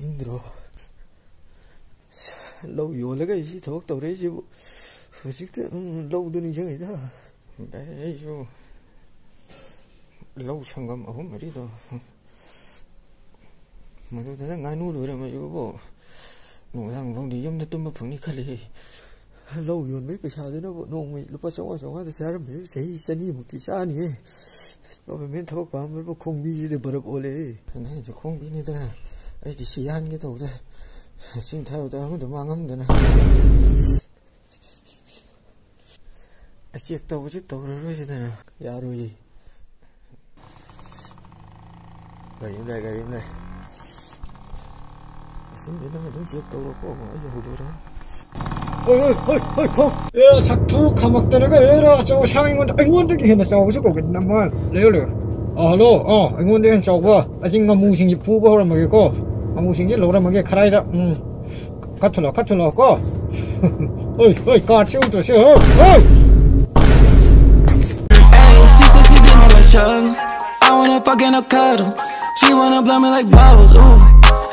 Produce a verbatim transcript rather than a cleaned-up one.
ꯏꯪꯗ꯭ꯔꯣ? ꯂꯧ ꯌꯣꯜꯂꯒ ꯑꯩ ꯁꯤ ꯊꯕꯛ ꯇꯧꯔꯛꯏꯁꯤꯕꯨ ꯍꯧꯖꯤꯛꯇ, ꯎꯝ, ꯂꯧꯗꯨ ꯅꯤꯡꯁꯤꯡꯉꯤꯗ꯫ ꯑꯩꯁꯨ ꯂꯧ ꯁꯪꯒꯝ ꯑꯍꯨꯝ ꯃꯔꯤꯗꯣ, ꯃꯗꯨꯗꯅ ꯉꯥꯅꯨ ꯂꯣꯏꯔꯝꯃꯦꯕꯣ꯫ ꯅꯨꯡꯗꯥꯡ ꯐꯥꯎꯗꯤ ꯌꯨꯝꯗ ꯇꯨꯝꯕ ꯐꯪꯅꯤ ꯈꯜꯂꯤ꯫ ꯂꯧ ꯌꯣꯟꯕꯒꯤ ꯄꯩꯁꯥꯗꯨꯅꯕꯨ ꯅꯣꯡꯃꯩ ꯂꯨꯄꯥ ꯆꯥꯝꯃꯉꯥ ꯆꯥꯝꯃꯉꯥꯗ ꯆꯥꯔꯝꯕꯁꯨ ꯆꯍꯤ ꯆꯅꯤꯃꯨꯛꯇꯤ ꯆꯥꯅꯤꯌꯦ꯫ ꯒꯣꯚꯔꯟꯃꯦꯟ ꯊꯕꯛ ꯄꯥꯝꯕꯕꯨ ꯈꯣꯡꯕꯤꯁꯤꯗꯤ ꯕꯔꯞ ꯑꯣꯜꯂꯦ꯫ ꯑꯩꯅ ꯍꯥꯏꯁꯦ ꯈꯣꯡꯕꯤꯅꯤꯗꯅ, ꯑꯩꯗꯤ ꯁꯤ ꯌꯥꯟꯒꯦ ꯇꯧꯕꯗ ꯆꯤꯡ ꯊꯥꯔꯨꯗ ꯑꯃꯗ ꯃꯥꯡꯉꯝꯗꯅ꯫ ꯆꯦꯛ ꯇꯧꯕꯁꯤ ꯇꯧꯔꯔꯣꯏꯁꯤꯗꯅ꯫ ꯌꯥꯔꯣꯏꯌꯦ꯫ ꯒꯥꯔꯤ ꯑꯃ ꯂꯥꯛꯑꯦ, ꯒꯥꯔꯤ ꯑꯃ ꯂꯥꯛꯑꯦ꯫ ꯑꯁꯤꯝꯗꯤ ꯅꯪ ꯑꯗꯨꯝ ꯆꯦꯛ ꯇꯧꯔꯣꯀꯣ, ꯑꯩ ꯌꯧꯗꯣꯔꯦ꯫ ꯍꯣꯏ, ꯍꯣꯏ, ꯍꯣꯏ, ꯍꯣꯏ, ꯈꯣꯡ꯫ ꯑꯦ, ꯁꯛꯊꯨ ꯈꯥꯃꯛꯇꯅꯒ, ꯑꯦ, ꯔꯥ, ꯑꯆꯧ ꯑꯁꯥꯡ ꯑꯩꯉꯣꯟꯗ, ꯑꯩꯉꯣꯟꯗꯒꯤ ꯍꯦꯟꯅ ꯆꯥꯎꯕꯁꯤ ꯀꯧꯒꯦ, ꯅꯃꯥ꯫ ꯂꯩꯌꯣ, ꯂꯩꯌꯣ꯫ ꯑꯥ, ꯍꯜꯂꯣ, ꯑꯥ, ꯑꯩꯉꯣꯟꯗ ꯍꯦꯟꯅ ꯆꯥꯎꯕ꯫ ꯑꯁꯤ ꯉꯥꯃꯨꯁꯤꯡꯁꯤ ꯐꯨꯕ ꯍꯧꯔꯝꯃꯒꯦꯀꯣ꯫ ꯉꯥꯃꯨꯁꯤꯡꯁꯤ ꯂꯧꯔꯝꯃꯒꯦ ꯈꯔꯥꯏꯗ꯫ ꯎꯝ꯫ ꯀꯠꯊꯨꯂꯣ, ꯀꯠꯊꯨꯂꯣ ꯀꯣ꯫ ꯍꯣꯏ, ꯍꯣꯏ, ꯀꯥꯔꯠꯁꯦ ꯎꯠꯇ꯭ꯔꯁꯦ, ꯍꯣꯏ, ꯍꯣꯏ꯫ Hey, she said she did me like Shug. I wanna fuck and a cuddle. She wanna blow me like bubbles, ooh.